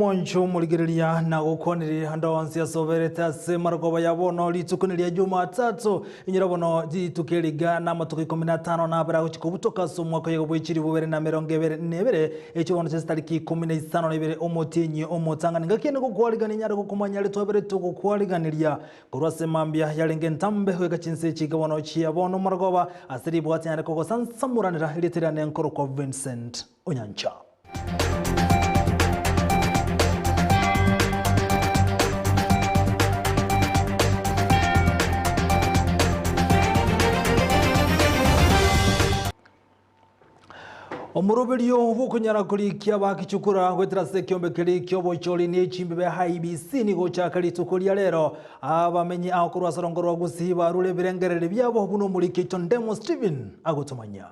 Omwancho omorigereria na gokwaneria ande onsi ase oberete ase marogoba ya bono rituko neria Jumatatu. Inyora bono rituko eri iga namatuko ikomi na atano na abere agochia kobutoka ase omwaka oyogo bwe chilifu bibere na emerongo ebere na ebere, echio bono chitariki ikomi na isano na ibere omotienyi omotang'ani. Ngaki ende gokwarigania nyare gokomanya aria twabere togokwariganeria korwa ase mambia yarenge entambe goika chinsa echi iga bono chia bono marogoba ase ribwati nyare kogosansamoranera erieta riane nkorokwa Vincent Onyancha. Omoroberio bw'okonyara korikia abakichukura goetera ase ekiombe keria ki'obochori ne chimbibe IEBC nigo gochaka rituko ria rero. Abamenyi ao korwa ase orongo rwa Gusii barure ebirengererio biabo buna omoriki oito Ndemo Stephen agotomanyia.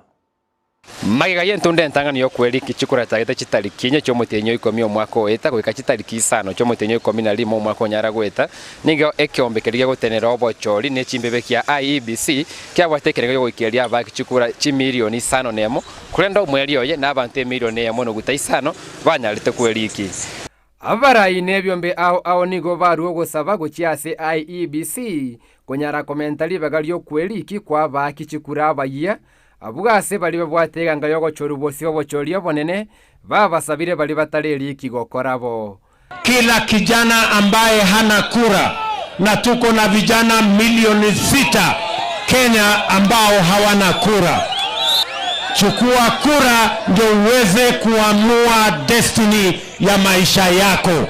Magega y'entunda entang'ani y'okweriki chikorachagete chitariki inye chi'omotienyi o ikomi omwaka oeta goika chitariki isano chi'omotienyi o ikomi na rimo omwaka onyara goeta, nigo ekeombe keria gegotenera obochori ne chimbebe kia IEBC kiabwate ekerengo gi'ogoikeria abaaki chikura chimilioni isano nemo, korende omoerio oye nabanto emilioni eyemo noguta isano banyarete kweriki. Abarai nebiombe ao ao nigo barua ogosaba gochia ase IEBC konyara komenta ribaga ri'okweriki kw'abaaki chikura abayia, Abwo ase baria babwate eganga y'ogochorwa bosio obochori obonene, babasabire baria batari eriki gokora bo. Kila kijana ambaye hana kura na tuko na vijana milioni sita Kenya ambao hawana kura. Chukua kura ndio uweze kuamua destiny ya maisha yako.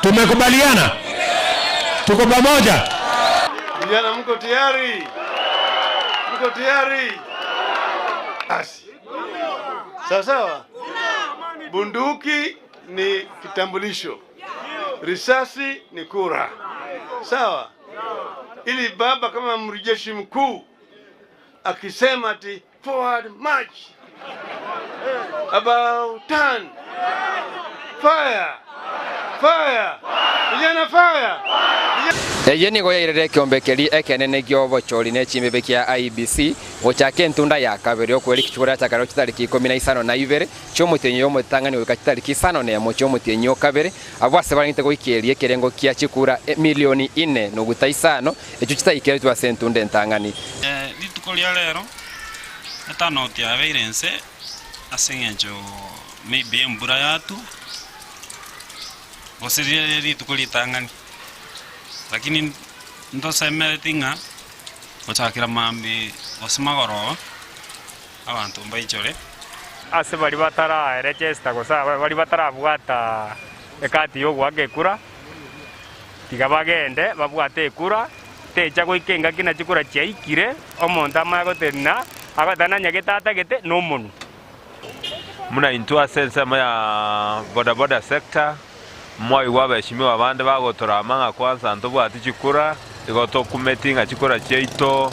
Tumekubaliana? Tuko pamoja? Vijana mko tayari? Mko tayari? Basi. Sawa sawa. Bunduki ni kitambulisho, risasi ni kura. Sawa? Ili baba kama mrejeshi mkuu akisema ati forward march about turn fire fire vijana fire Eyio nigo yairire ekeombe keria ekenene gi'obochori ne chimbibe kia IEBC gochaka entunda ya kabere y'okweriki chikorachaka rero chitariki ikomi na isano na ibere chi'omotienyi omotang'ani goika chitariki isano nemo chi'omotienyi o kabere, abwo ase barengete goikeria ekerengo kia chikura emilioni ine noguta isano echio chitaikeretwe ase entunda entang'ani. Rituko ria rero etanoti yabeire inse ase eng'encho maybe embura yatwa, gose riria rituko ritang'ani, lakini ntosemereti ng'a gochakera mambia gose magoroba abanto mbaichore. Ase baria bataraerechesta gose baria batarabwata ekati y'ogoaka ekura, tiga bagende babwate ekura, techa goika engaki na chikura chiaikire, omonto amanye gotenena, agoteba nanyagete atagete nomonwa. Buna intwe ase ensemo ya bodaboda sector, mwaigwa abeshimiwa abande bagotorama ng'a kwanza ntobwati chikura, igo tokumeti ng'a chikura chiaito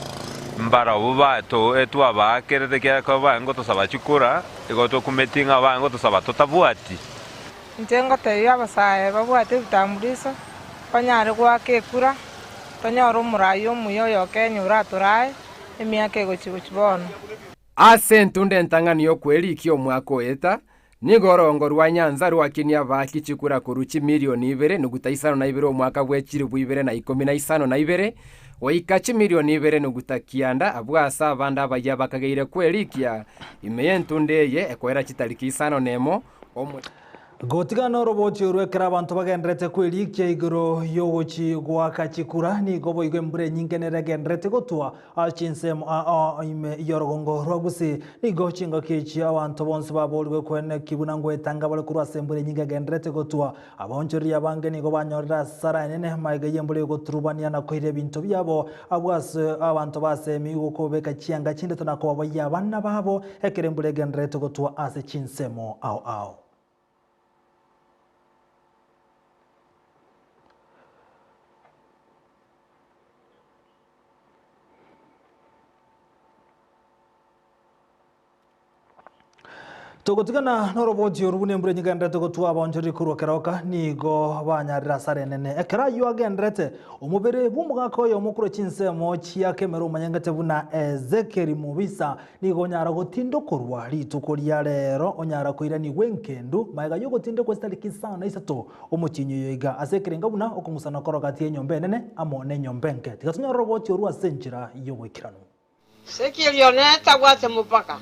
mbarabwo bato etwabaakerete ekiagera ekero baye ngotosaba chikura, igo tokumeti ng'a baye ngotosaba totabwati. Inche ngotebia abasae babwate ebitambuliso, banyare goaka ekura, tonyore omorai omuya oyo o Kenya oratorae emiaka egochi gochia bono. Ase entunda entang'ani y'okwerikia omwaka oeta, nigo orongo rwa Nyanza rwakinia abaaki chikura korwa chimilioni ibere nuguta isano na ibere omwaka bwe chilifu ibere na ikomi na isano na ibere goika chimilioni ibere nuguta kianda abwo ase abande abayia bakageire kwerikia ime y'entunda eye ekoera chitariki isano nemo omo Gotiga noroboti orwo ekero abanto bagendererete kwerikia igoro y'ogochi goaka chikura, nigo boigo embura enyinge nere egendererete gotwa ase chinsemo ao ime y'orogongo rwa Gusii. Nigo chingaki echi abanto bonsi baboorigwe koeneki buna ngoetanga bare korwa ase embura enyinge egendererete gotwa. Abaonchoreria abange nigo banyorire asara enene magega y'embura egoturubania na koira ebinto biabo abwo ase abanto basemigwe kobeka chianga chindito na kobaboyia abana babo ekero embura egendererete gotwa ase chinsemo ao ao. Togotigana noroboti oru buna embura enyegenderete gotwa abaonchoreri korwa keroka nigo banyarire asara enene. Ekero ayio agenderete, omobere bw'omogaka oyomo korwa chinsemo chia kemera omanyengete buna Ezekieli Mobisa nigo onyara gotindokorwa rituko ria rero onyara koiranigwa enkendu magega y'ogotindekwa chitariki isano na isato omotienyi oyo iga ase ekerenga buna okong'usana koro gati y'enyomba enene amo nenyomba enke. Tiga tonyore oroboti oru ase enchera y'oboikeranu. Ezekieli one tabwate mopaka,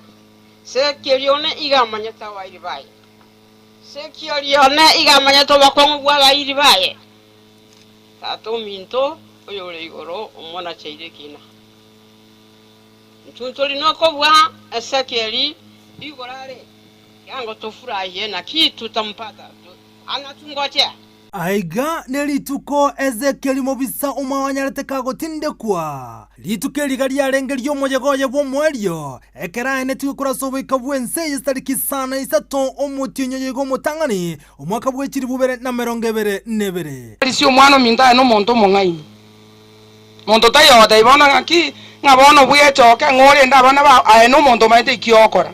Ezekieli one iga amanyete abairi baye, Ezekieli one iga amanyete obokong'u bw'abairi baye. Tata ominto oyore igoro omonacheire ekina. Intwe ntori nokobua Ezekieli igoro are, kiango tofurahie naki tutampata anatungochea. Aiga nerituko Ezekieli mobisa omwao anyarete kagotindekwa. Rituko eri iga riarenge ri'omoyega oye bw'omoerio, ekero aenetigwe korwa ase oboika bw'ense eye chitariki isano na isato omotienyi oyo iga omotang'ani, omwaka bwe chilifu ibere na emerongo ebere na ebere. Risia omwana ominto aye nomonto omong'aini. Monto taiyo ogotebia bono ng'aki, ng'a bono bwechoke, ng'a orende abana bao, aye nomonto omanyete eki ogokora.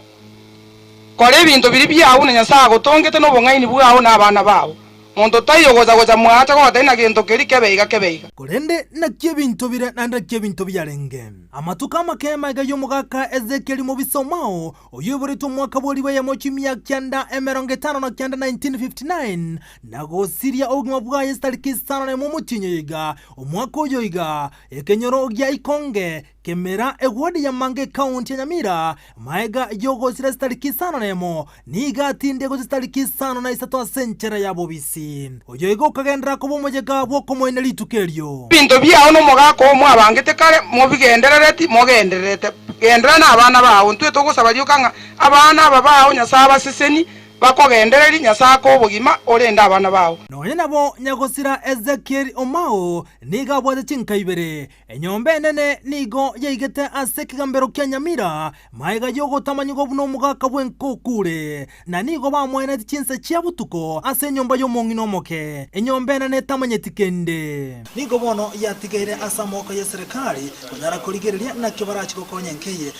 Kora ebinto biria biao buna Nyasae agotongete nobong'aini bwao na abana bao. Monto taiyo ogocha gocha mwaacha gogotebia ng'a gento keria kebe iga kebe iga. Korende naki ebinto bire naende naki ebinto biarenge. Amatuko amake magega y'omogaka Ezekieli mobisa omao, oyoiboretwe omwaka bw'eribu eyemo chimia kianda 59 1959, na gosiria obogima bwaye chitariki isano na emo omotienyi oyo iga, omwaka oyo iga, ekenyoro gia Ikonge, Kemera, ewodi ya Manga ekaunti ya Nyamira, maega y'ogosira chitariki isano na emo, nigo atindie gochia chitariki isano na isato ase enchera ya bobisi. Oyo igo okagenderera koba omoyega bw'okomoina rituko erio. Ebinto biao nomogaka oo mwabangete kare, mobigenderereti, mogendererete. Genderera nabana bao. Ntwe togosaba rioka ng'a abana aba bao Nyasae abaseseni, bakogendererie, Nyasae akoe obogima, orende abana bao. Nonya nabo nyagosira Ezekiel Omao nigo abwate chinka ibere, Enyomba enene nigo yaigete ase ekegambero kia Nyamira magega y'ogotamanyigwa buna omogaka bw'enkokure, na nigo bamoenetie chinsa chia botuko ase enyomba y'omong'ina omoke, enyomba enene etamanyeti kende. Nigo bono yatigaire ase amaboko y'eserekari konyara korigereria naki barache gokonya enka eye.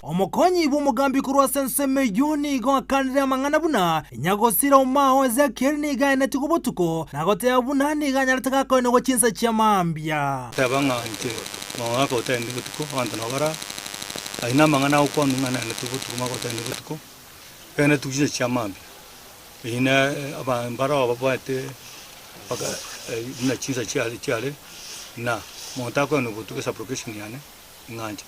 Omokonyi bw'omogambi korwa ase ensemo eyio nigo akanire amang'ana buna Nyagosira omao Ezekieli nigo aenetigwe botuko, na goteba buna nigo anyarete gakoenigwa chinsa chia mambia. Teba ng'a inche omogaka otaenetie botuko, abanto nabo bara aye namang'ana agokwanwa ng'a naenetigwe botuko, omogaka otaenetie botuko, enetigwe chinsa chia mambia. Eyio ne aba mbaroo babwate mpaka buna chinsa chiare chiare na omonto akoenigwa botuko esupplication yane. ng'anche.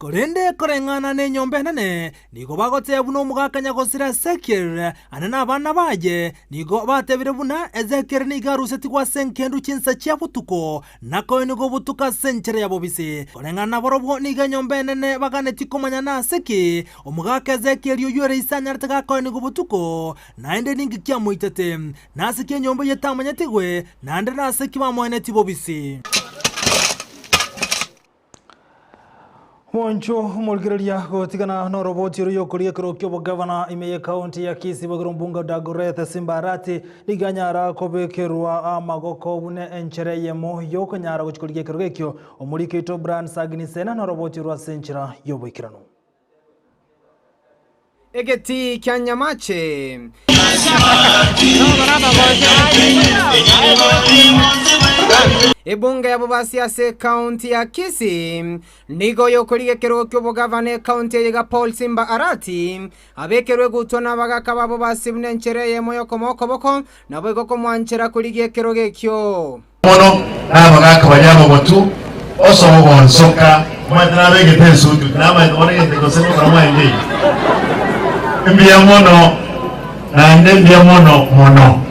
Korende koreng'ana nenyomba enene, nigo bagoteba buna omogaka nyagosira Ezekiel ane nabana baye, nigo batebire buna Ezekiel nigo arusetigwe ase engendu chinsa chia botuko, na koenigwa obotuko ase enchera ya bobisi. Koreng'ana naborobwo nigo enyomba enene baganetie komanya nase ki omogaka Ezekiel oyio ere ise anyarete gakoenigwa botuko, naende ninki kiamoitete, nase ki enyomba eyio etamanyetigwe, naende nase ki bamoenetie bobisi. Moncho omorigereria gotigana noroboti oria okoria ekero ki'obogavana ime y'ekaunti ya Kisii bogere ombunge Dagorethe Simba Arati nigo anyara kobekerwa amagoko buna enchera eyemo yokonyara gochia korigia ekerogo ekio. Omoriki oito Brian Sagini Sena noroboti orwo ase enchera y'oboikeranu. Egetii kia Nyamache. Ebunge ya Bobasi ase ekaunti ya Kisii nigo yokorigia ekerogo ki'obogavana ekaunti eye iga Paul Simba Arati abekerwe egutwa n'abagaka ba Bobasi buna enchera eyemo y'okomoa okoboko naboigo komwanchera korigia ekerogo ekio. Mono nabagaaka baria abagotu, osogonsoka, omanyete nabegete esuti, tinamanyete bono egento gose ngokora mwarenge eyio. Mbuya mono, naende mbuya mono mono.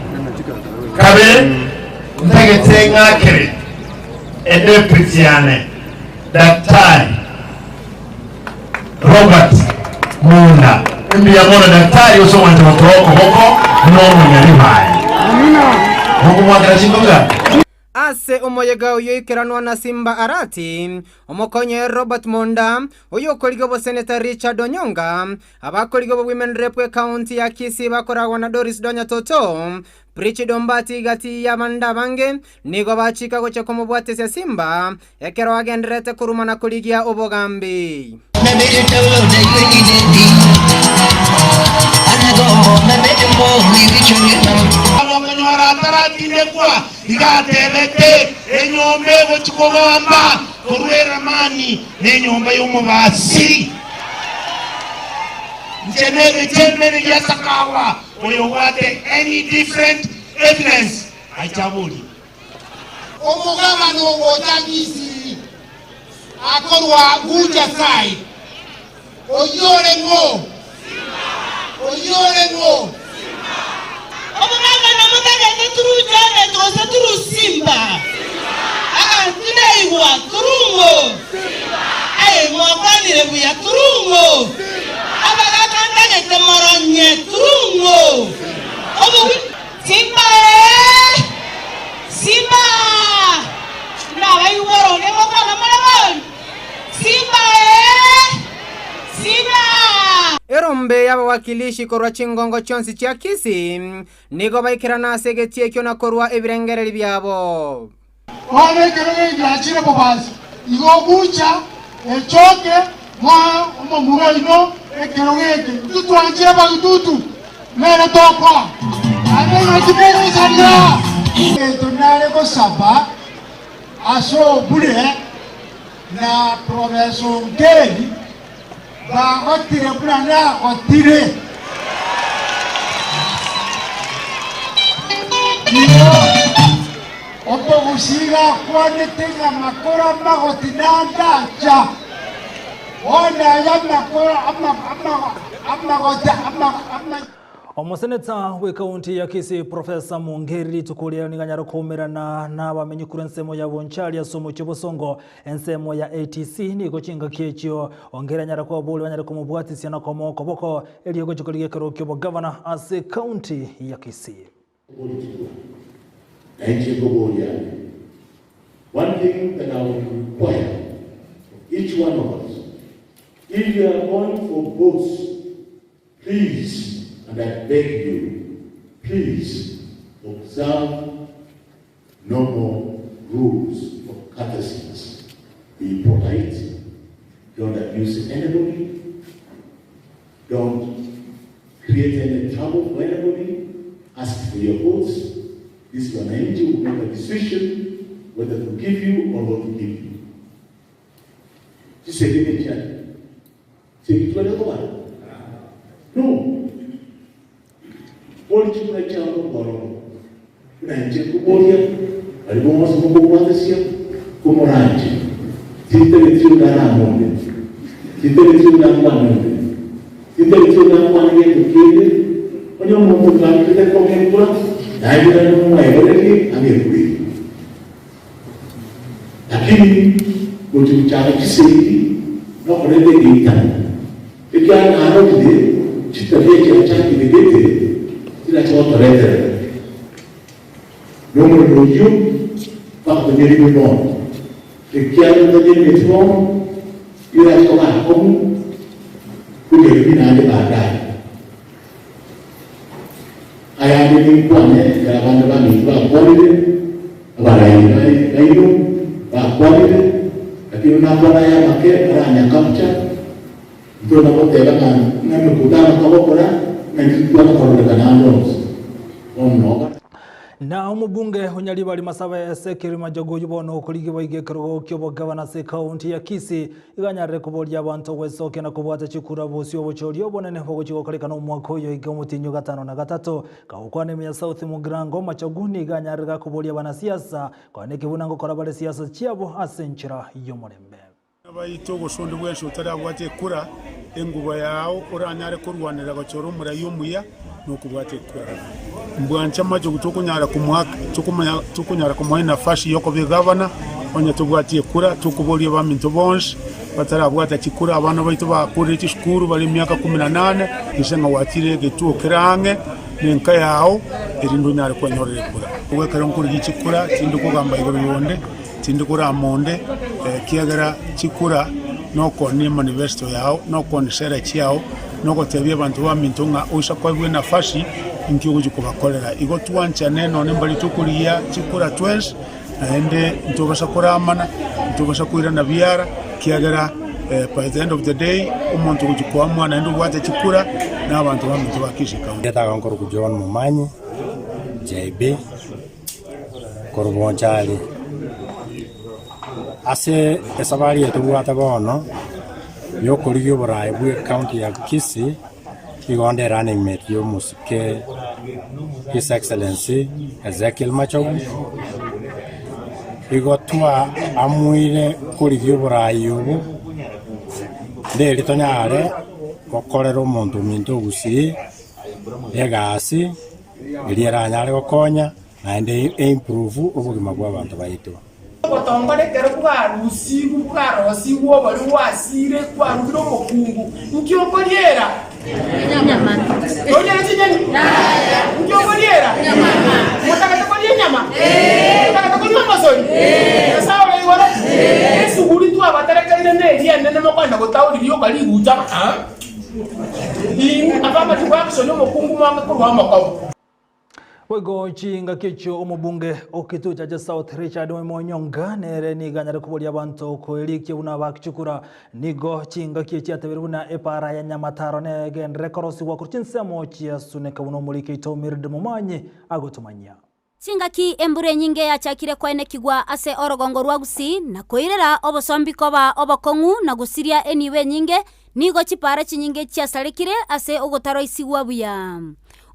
Kabere, ntagete ng'akere edeputy yane, Daktari Robert Munda. Mbuya mono Daktari ase omwancha gotoa okoboko buna omonyaribari. Mokomwakera chinkobi gaki? Ase omoyega oyio oikeranwa na Simba Arati, omokonyi oye Robert Monda, oyokorigia oboseneta Richard Onyonga, abakorigia obowomen rep ekaunti ya Kisii bakoragwa na Doris Donya Toto, Prichid Ombati gati y'abande abange nigo bachika gochia komobwatesia Simba ekero agendererete koruma na korigia obogambi. Abokonyora ataratindekwa, iga atebete, Enyomba egochia kogamba korwa eramani nenyomba y'omobasi. Inche negechemberi gia Sakawa, oyobwate any different evidence aiche aborie. Omogabane ogocha Misiri akorwa Gucha Sai, oyio ore ng'o? Oyio ore ng'o? Omogabane omotagete through Janet gose through Simba? Aa tinaigwa, through ng'o? Aye mwakwanire buya, through ng'o? Abagaka ntagete moronye, through ng'o? Omogu. Simba ee! Simba! Nabaigwa boronge ngokwana more bono? Simba ee! Simba! Erombe y'abawakilishi korwa chingongo chionsi chia Kisii nigo baikerana ase egetii ekio na korua ebirengereri biabo. Bono ekero gegiachire bobasi, igo ogucha echoke moe omomura oino ekero geke. Intwe twanchire bagitutu, nere tokoa, naende igo timogosaria. Egento nare gosaba ase obure na Professor Ongeri bagotire buna nagotire. Igo omogusi iga akwanete ng'a makoro amagoti nandacha, bono aya amakoro amagoti ama. Omoseneta bw'ekaunti ya Kisii Professor Mungeri rituko riaye nigo anyare koumerana n'abamenyi korwa ensemo ya Bonchari ase omochie o Bosongo Ensemo ya ATC nigo chingaki echio Ongeri anyare kobaboria banyare komobwatisia na komoa okoboko erio gochia korigia ekerogo ki'obogavana ase ekaunti ya Kisii. Na inche nkoboria ande, One thing that I would require of each one of us, if you are going for votes, please, and I beg you, please observe normal rules of courtesies. Be polite, don't abuse anybody, don't create any trouble for anybody, ask for your votes. This wananchi will make a decision whether to give you or not to give you. Chisegete chani. Segitwale kobara? No. Bori chikura chiao nobwororo, buna inche nkoboria baria bonsi mokobwatesia komoranche, tintageti onde arame onde, tintageti onde akwane onde, tintageti onde akwane gento kende, onye omonto bwanchete kong'ekura, naende naende momwegererie ang'ekure. Lakini gochia gochaka chisegi nokoreta egeitano, ekiagera narorire chitabia chiachakire gete chirache gotoreterera, na omorero oyio mpaka tonyerigwe bono, ekiagera totanyerigeti bono, irache koba akong'u konyerigwa naende baadaye. Ayande ninkwane ekero abande baminto bakwanire, abarai baino bakwanire, lakini nakwane aya amake aranyakapcha, ntona goteba ng'a ng'a emekutano togokora, ng'a intwe titwana kororekana ande onsi. Bono noba. Na omobunge o Nyaribari Masabe Ezekiel Majogo oyio bono okorigia boigo ekerogo ki'obogavana ase ekaunti ya Kisii iga anyarire koboria abanto gwesokia na kobwata chikura bosio obochori obonene bogochia gokorekana omwaka oyo iga omotienyi o gatano na gatato. Kagokwana ime ya South Mugirango Machogu nigo anyarire gakoboria abanasiasa konya ekebuna ngokora bare siasa chiabo ase enchera y'omorembe. Abaito gose onde bwensi otarabwate ekura, engubo yao oranyare korwanera gochora omorai omuya nokobwata ekura. Mbwanche amache tokonyara komoa tokonyara komoa enafasi yokoba egavana onye tobwati ekura, tokoboria abaminto bonsi batarabwata chikura abana baito bakorire chisukuru bare emiaka kumi na nane gose ng'a gwachire egetuo kere ang'e na enka yao erinde onyare kwenyorera ekura. Ekero nkorigia chikura tindi kogamba igoro y'onde, tindi korama onde, ekiagera chikura nokoonia emanifesto yao, nokoonia sera chiao, nogotebia abanto baminto ng'a oisa koegwa enafasi inki ogochia kobakorera. Igo twanchane nonye mbaria tokorigia chikura twensi, naende ntobasa koramana, ntobasa koirana biara, ekiagera by the end of the day omonto ogochia koamua naende obwate chikura na abanto baminto ba Kisii County. Nigo nkorokwa John Momanyi, JB, korwa Bonchari. Ase esabari eye tobwate bono, ya okorigia oboraai bwa ecounty ya Kisii, nigo nde running mate ya omosike His Excellency Ezekiel Machogu, igo twaamuire korigia oboraai obo, nderi tonyare gokorera omonto ominto ogusii egasi eria eranyare gokonya naende eimprove obogima bw'abanto baito. Obotongore ekero bwarusigwe bwarosigwe obori gwasire kwarugire omokungu, nki okoriera? Toriere chinyeni? Nki okoriera? Motagete koria enyama? Motagete koria omosori? Nyasae ore igoro? Esuguri twabaterekeire neria enene mokoenda gotaoria rioka rigucha aa. Inwe abamachiko a omokungu mwange korwa omokobo. Boigo chingaki echio omobunge o Kituo Chache South Richard Monyonga nere nigo anyare koboria abanto koerikia buna bakichukura. Nigo chingaki echi atebirie buna epara ya Nyamataro negenderere korosigwa korwa chinsemo chia Suneka buna omoriki oito Mildred Momanyi agotomanyia. Chingaki embura enyinge yachakire koenekigwa ase orogongo rwa Gusii na koirera obosombi koba obokong'u na gosiria enibo enyinge, nigo chipaara chinyinge chiasarekire ase ogotaroisigwa buya.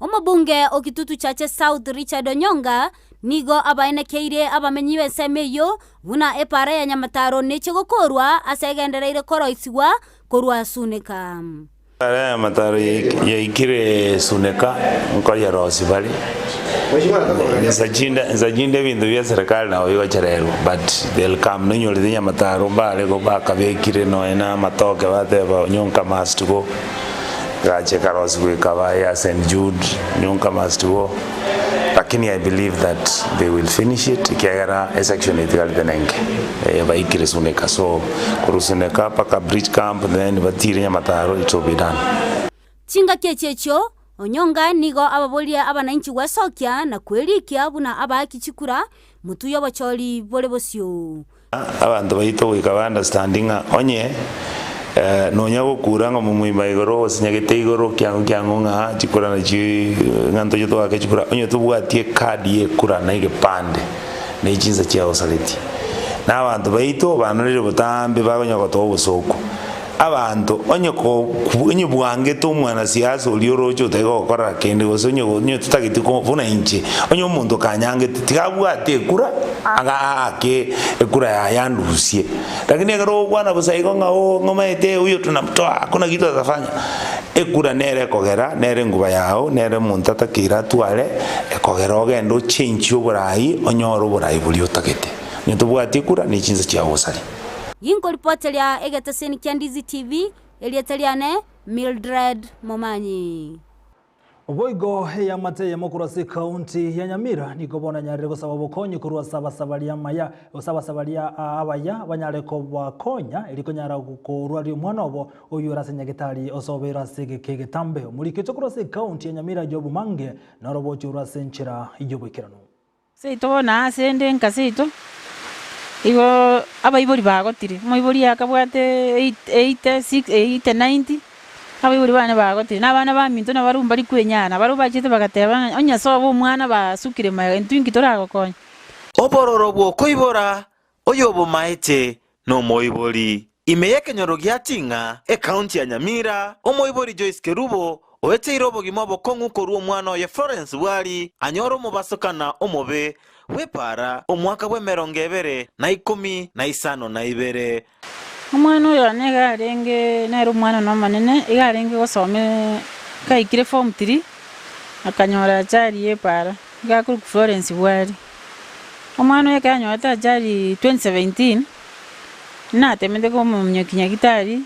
Omobunge o Kitutu Chache South Richard Onyonga nigo abaenekeire abamenyi b'ensemo eyio buna epaara ya Nyamataro neche gokoorwa ase egendereire koroisigwa korwa Suneka. Epaara ya Nyamataro yaikire Suneka nkoyerosia bare. Insa chinde ebinto bia serikali nabo bigochererwa but they'll come nonyorete Nyamataro mbare bakabekire nonya na amatoke bateba Onyonka must go. Egachia ekarosigwa ekaba ya St Jude, Nyonka must go, lakini I believe that they will finish it ekiagera esection etigarete nenke eh, baikire Suneka so korwa Suneka mpaka Bridge Camp then batire Nyamataro it will be done. Chingaki echi echio, Onyonga nigo ababorie abanainchi gwesokia na kwerikia buna abaaki chikura, motuye obochori bore bosio. Abanto baito goika ba understand ng'a onye nonya gokura ng'a momoima igoro osinyagete igoro kiang'o kiang'o ng'a chikura nachio ng'a ntoche toake chikura onye tobwati ecard ya ekura na egepande na echinsa chiagosaretie. Na abanto baito banorire botambe bakonya gotoa obosooku. Abanto, onye ko onye bwangete omwanasiasa oria oroche otari gokorera kende, gose onye onye totageti ko buna inche, onye omonto kanyangete, tiga abwate ekura, aga aake ekura yaye andusie. Lakini ekero ogokwana bosa igo ng'a ooh ng'omaete huyo tunamtoa hakuna kitu atafanya, ekura nere ekogera, nere enguba yao, nere omonto atakeire atware, ekogera ogende ochenchie oborai, onyore oborai boria otagete. Onye tobwati ekura, ne chinsa chiao gosaria. Ginkoripoteria egeteseni kia Ndizi TV, erieta riane Mildred Momanyi. Boigo eamate eyemo korwa ase ekaunti ya Nyamira nigo bono enyarire gosaba obokonyi korwa ase abasabaria amaya gose abasabaria abaya banyare kobakonya erio konyara korwaria omwana obo oyio ore ase nyagetari osobeire ase egeka egetambe. Omoriki oito korwa ase ekaunti ya Nyamira Job Mange noro obochorwa ase enchera y'oboikeranu. Seito bono aase ende nka seito, igo abaibori bagotire, omoibori akabwate eight eighty six eighty ninety, abaibori bane bagotire, na abana baminto nabarobwo mbari kwenyara, barobwo bachete bagateba ng'a onye sobo omwana basukire magega intwe inki toragokonya. Obororo bw'okoibora oyobomaete nomoibori. Ime y'ekenyoro gia Ting'a, ekaunti ya Nyamira, omoibori Joyce Kerubo oeteire obogima obokong'u korwa omwana oye Florence Bwari anyore omobasokana omobe bw'epaara omwaka bw'emerongo ebere na ikomi na isano na ibere. Omwana oyo one iga arenge nere omwana one omonene, iga arenge gosoma gaikire form three, akanyora ajali y'epaara, iga akorokwa Florence Bwari. Omwana oyo ekero anyorete ajali 2017, natemete komominyokia nyagitari,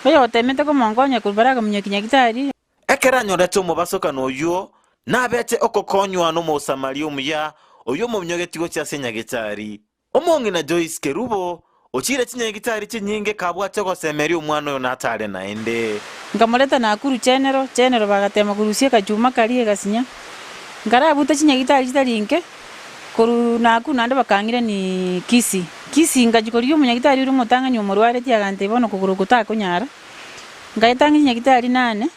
oyotemete komonkonya korwa bare akaminyokia nyagitari. Ekero anyorete omobasokano oyio, Nabete okokonywa n'Omosamaria omuya oyio omominyogetie gochia ase nyagetari. Omong'ina Joyce Kerubo ochiire chinyagitari chinyinge kabwate ogosemeria omwana oyo natare naende. Nkamoreta Nakuru General, General bagatema korusia ekachuma karia egasinya. Nkarabuta chinyagitari chitari inke, korwa Nakuru naende bakang'irania Kisii. Kisii ngachia korigia omonyagitari oria omotang'ani omorwaretie agantebia bono kogoro oko takonyara. Nkaetang'ania chinyagitari nane,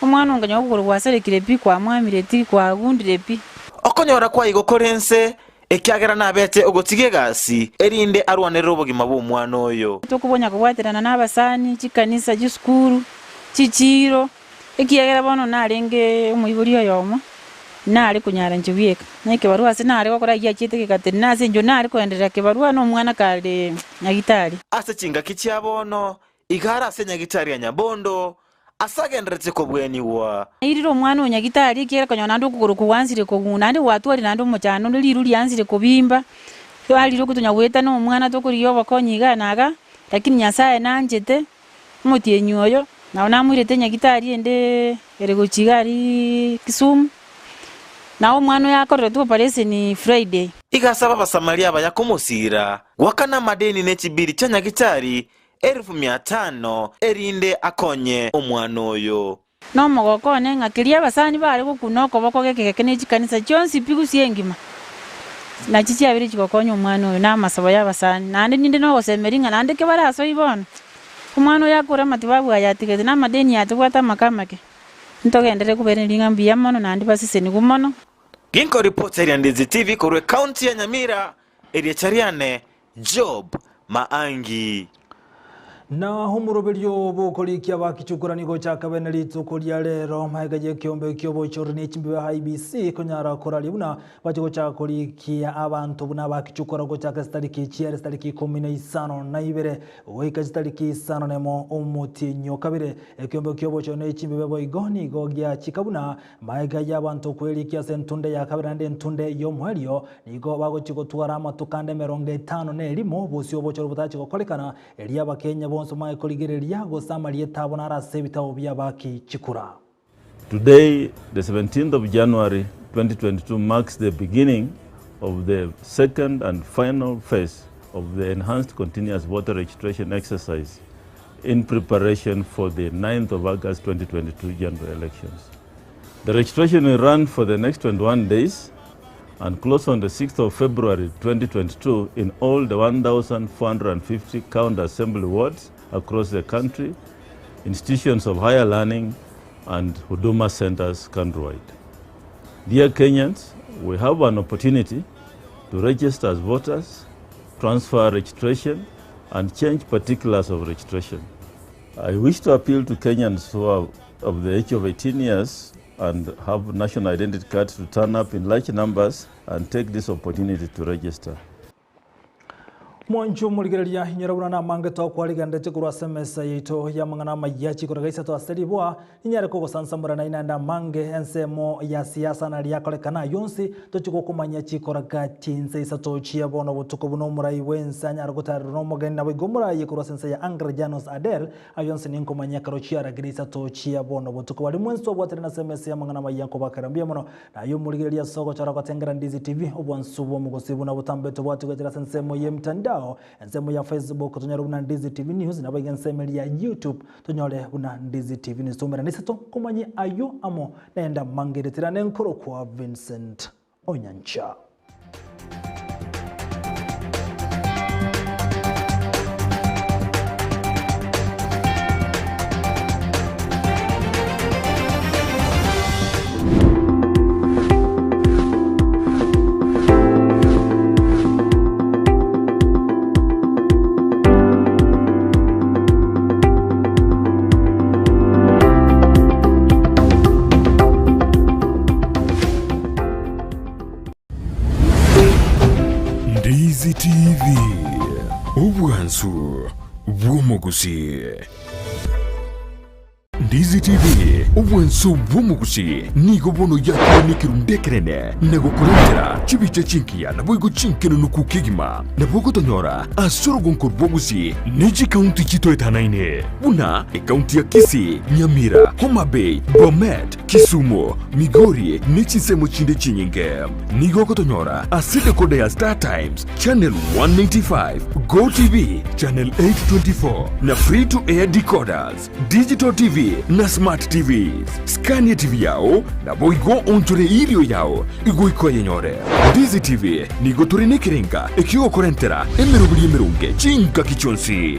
omwana onkanyora okogoro gwasarekire pi, kwamwamire ti, kwagundire pi. Okonyora kwaigo kore nse Ekiagera nabete ogotiga egasi, erinde arwanerere obogima bw'omwana oyo. Tokobonya kobwaterana nabasani, chikanisa, chisukuru, chichiiro, ekiagera bono narenge omoibori oyomo, nare konyara inche bweka. Na ekebarua ase nare gokora ayio achiete gegatenena ase inche nare koenderera kebarua na omwana kare nyagitari. Ase chingaki chia bono, Iga are ase nyagitari ya Nyabondo, ase agendererete kobwenigwa. Nairire omwana o nyagitari, ekiagera konyora naende okogoro kogwansire kogunda, naende gwatwarire naende omochando onde, riru riansire kobimba, twarire okotonya goeta na omwana tokorigia obokonyi igaa na igaa, lakini Nyasaye nanchete, omotienyi oyo, nabo namoirete nyagitari ende ere gochia iga aria Kisumu, nabo omwana oyo akoreretwe operation Friday. Iga asaba Abasamaria abaya komosiira, goakana amadeni ne chibiri chia nyagitari elifu mia tano, erinde akonye omwana oyo. Nomogoko one ng'a keria abasani bare gokuna okoboko geke geke ne chikanisa chionsi pi gusii engima, nachi chiabeire chigokonya omwana oyo na amasabo y'abasani. Naende ninde nogosemeria ng'a naende kebarasoe bono, omwana oyo akore amatibabu aya atigete na amadeni aya tobwate amake amake, ntogenderere kobairaneria ng'a mbuya mono naende basesenigwe mono. Ginkoripotera Ndizi TV korwa ecounty ya Nyamira, erieta riane Job Maangi. Na omoroberio bw'okorikia abakichukura nigo ochakabe ne rituko ria rero magega y'ekeombe ki'obochori ne chimbibe IEBC konyara koraria buna bache gochaka korikia abanto buna abakichukura gochaka chitariki chiere chitariki ikomi na isano na ibere goika chitariki isano nemo omotienyi o kabere. Ekeombe ki'obochori ne chimbibe boigo nigo giachika buna Magega y'abanto kwerikia ase entunde ya kabere naende entunde y'omoerio, nigo bagochia gotwara amatuko ande emerongo etano na erimo, bosio obochori botachi gokorekana, erio Abakenya bonsi bamanye korigereria gose amarieta abo naro ase ebitabo bi'abaaki chikura. Today, the 17th of January 2022 marks the beginning of the second and final phase of the enhanced continuous voter registration exercise in preparation for the 9th of August 2022 general elections. The registration will run for the next 21 days and close on the 6th of February 2022 in all the 1,450 county assembly wards across the country, institutions of higher learning and Huduma centers countrywide. Dear Kenyans, we have an opportunity to register as voters, transfer registration, and change particulars of registration. I wish to appeal to Kenyans who are of the age of 18 years and have national identity cards to turn up in large numbers and take this opportunity to register. Mwanche omorigereria, inyora buna namange tokwarigenderetie korwa ase emesa yaito y'amang'ana amayia chikoraga isato ase riboa, ninyare kogosansamora nainwe naende amange ensemo ya siasa na riakorekana ayio onsi, tochie gokomanyia chikoraga chinsa isato chia bono obotuko buna omorai bw'ense anyare gotarerwa nomogeni naboigo omoraie korwa ase ense ya Hungary Janos Ader, ayio onsi ninkomanyia ekero chiaragire isato chia bono obotuko. Baria mwensi twabwaterana ase emesa y'amang'ana amayia nkobakera mbuya mono. Naye omorigereria ase ogochora gotengera Ndizi TV, obwansu bw'omogusii buna botambe tobwati goetera ase ensemo y'emtandao, ensemo ya Facebook tonyore buna Ndizi TV News, naboigo ensemo eria ya YouTube tonyore buna Ndizi TV News. Toumerane isato komanye ayio amo nende amange ereterane nkorokwa Vincent Onyancha. Ndizi TV, obwansu bw'omogusii. Ndizi TV, obwanso bw'omogusi, nigo bono yakire nekerundu ekenene na gokorentera chibicha chingiya naboigo chinkenenuku kegima. Nabo ogotonyora ase orogonko rw'obogusi ne chikaunti chitoetanaine buna ekaunti ya Kisii, Nyamira, Homa Bay, Bomet, Kisumu, Migori ne chinsemo chinde chinyinge. Nigo ogotonyora ase decoder ya Star Times, Channel 195, Go TV, Channel 824 na Free to Air decoders, Digital TV na Smart TVs. Scania TV yao naboigo onchore irio yao igoika oyenyore. Ndizi TV nigo tore nekerenga ekiogokorentera emeroberi emeronge chingaki chionsi.